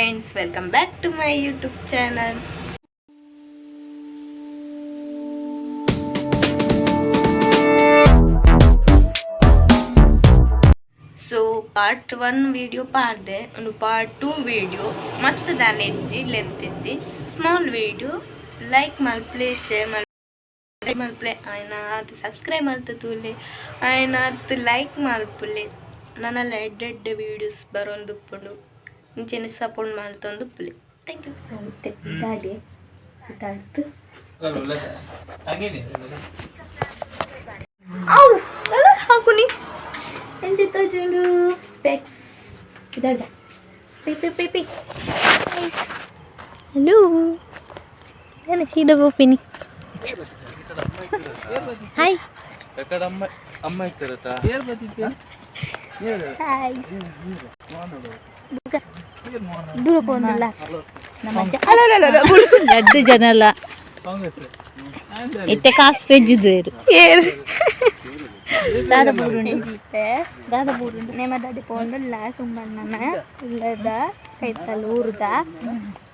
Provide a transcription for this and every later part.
Friends, welcome back to my YouTube channel. So part 1 video ಪಾಡ್ದೆ. ಒಂದು part 2 video. ಮಸ್ತ್ ದಾಲ ಇಜ್ಜಿ, ಲೆಂತ್ ಇಜ್ಜಿ, small video. Like ಮಲ್ಪಲೆ, share ಮಲ್ಪಲೆ, ಆಯ್ನ ಅದು ಸಬ್ಸ್ಕ್ರೈಬ್ ಮಲ್ತ ತೂಲೆ, ಆಯ್ನ ಅದು ಲೈಕ್ ಮಲ್ಪುಲೆ. ನನ್ನೆಲ್ಲ ಎಡ್ಡೆ ಎಡ್ಡೆ ವೀಡಿಯೋಸ್ ಬರೋಂದುಪ್ಪುಂಡು. ಇಂಚೆನೆ ಸಪೋರ್ಟ್ ಮಲ್ತೊಂದುಪ್ಪುಲೆ. Thank you. So ಇತ್ತೆ ದಾಡಿ ಇದಾಡ್ತು. ಅವು ಅಲ್ಲ ಹಾಕುನಿ. ಎಂಚ ತೋಜುಂಡು specs? ಇದಾಡ P P P P. Hello, ನಾನು ಸೀದಾ ಪೋಪಿನಿ. ಹಾಯ್. ಅಮ್ಮ ಅಮ್ಮ ಇರ್ತಾರತಾ? ಹಾಯ್. ದೂರ ಪೋಂಡಲ್ಲ ರಡ್ಡು ಜನಲ ಇತ್ತೆ ಕಾಸು ಪೆಜ್ಜುದೇರು. ಏರು? ದಾದ ಬೂರುಂಡು, ದಾದ ಬೂರುಂಡು? ನೇಮ ದಾಡಿ ಪೋಂಡಲ್ಲ ಸುಮ್ಮಣ್ಣನ ಇಲ್ಲದ ಕೈತಲ್ ಊರುದ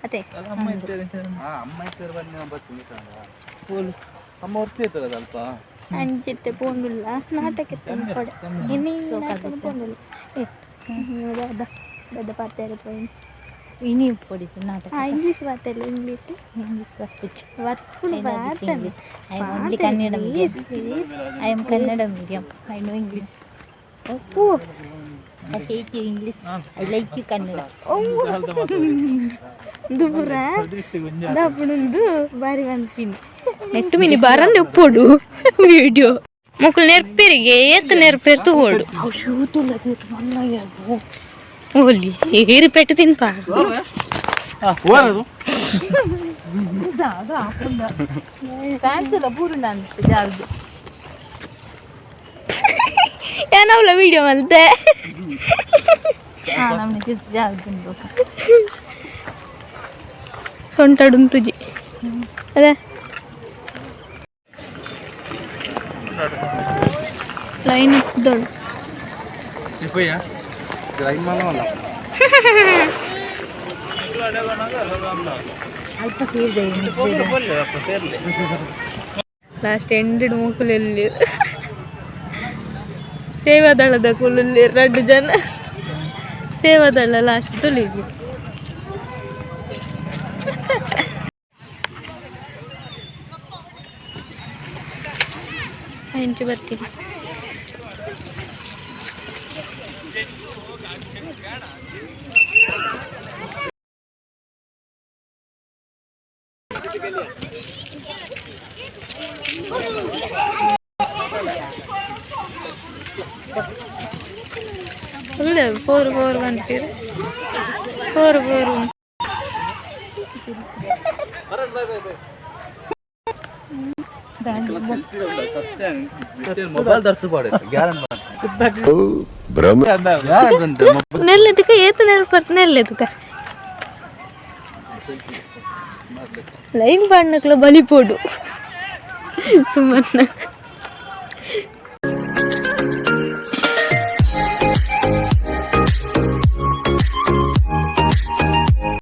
ಅದೇ. ಅಮ್ಮ ಇರ್ತಾರೆ, ಬನ್ನಿ ಬರ್ತೀನಿ. ಅಮ್ಮ ಹೊರ್ತಿ ಇರ್ತಾರ ಅಲ್ಪ. ಅಂಚಿತ್ತೆ ಪೋಂಡುಲ್ಲ, ನಾಟಕ ಕೊಡೆ ಇನ್ನು ನಾಟಕ ಪೋಂಡುಲ್ಲ. ಏ ದಾದ ದಾದ ಪಾತೆರ ಪೋಯಿನ್? ಇನಿ ಪೊಡಿತು ನಾಟಕ. ಹಾ, ಇಂಗ್ಲೀಷ್ ಪಾತೆರ್ಲ, ಇಂಗ್ಲೀಷ್. ಇಂಗ್ಲೀಷ್ ಬರ್ಪುಜಿ. ವರ್ಪುಡು ಬಾರ್ತನೆ. I am only Kannada medium. Please. I am Kannada medium. I know English. I hate you, English. I like you, Kannada. ದುಬುರ ದಾಪುಡುಂದು ಬಾರಿ ಬಂತೀನಿ. ನೆಟ್ಟು ಮಿನಿ ಬರಂದೆ ಉಪ್ಪೋಡು ವಿಡಿಯೋ. ಮೊಕ್ಕಳು ನೆರ್ಪೇರಿಗೆ ಏತ್ ನೆರ್ಪೇರ್ ತಗೋಡು ಓಲಿ ಏರು ಪೆಟ್ಟು ತಿನ್ಪ. ಫ್ಯಾನ್ಸ್ ಬೂರುಂಡು ಅಂತ ಜಾರ್ದು. ಏನವಲ್ಲ ವಿಡಿಯೋ ಮಲ್ತೆ. ಹಾ, ನಮ್ಗೆ ಜಾರ್ದು. ಸೊಂಟಡುಂತುಜಿ ಅದೇ ಲೈನ್ ಇದ್ದಳು. ಅಲ್ಪ ಸೇರಿದೆ. ಲಾಸ್ಟ್ ಎಂಡ್ ಮೂಕುಲೆಲ್ಲಿ ಸೇವಾದಳದ ಕುಲಲ್ಲಿ ರಡ್ಡು ಜನ ಸೇವಾದಳ ಲಾಸ್ಟ್ ತುಳಿಗೆ. ಇಂಚು ಬರ್ತೀನಿ. ಇಲ್ಲ, 4 4 1 பேர் 4 4 1. ಮೊಬೈಲ್ ದರ್ತು ಪಾಡ ಗ್ಯಾರಂಟಿ. ಭ್ರಮ. ನೆಲ್ಲೆದಕ್ಕೆ ಏತು ನೆಲ್ಪರ್ತು ನೆಲ್ಲೆದಕ್ಕೆ ಲೈನ್ ಪಾಡ್ನಕ್ಲ ಬಲಿ ಪೋಡು ಸುಮ್ಮನ್ನ.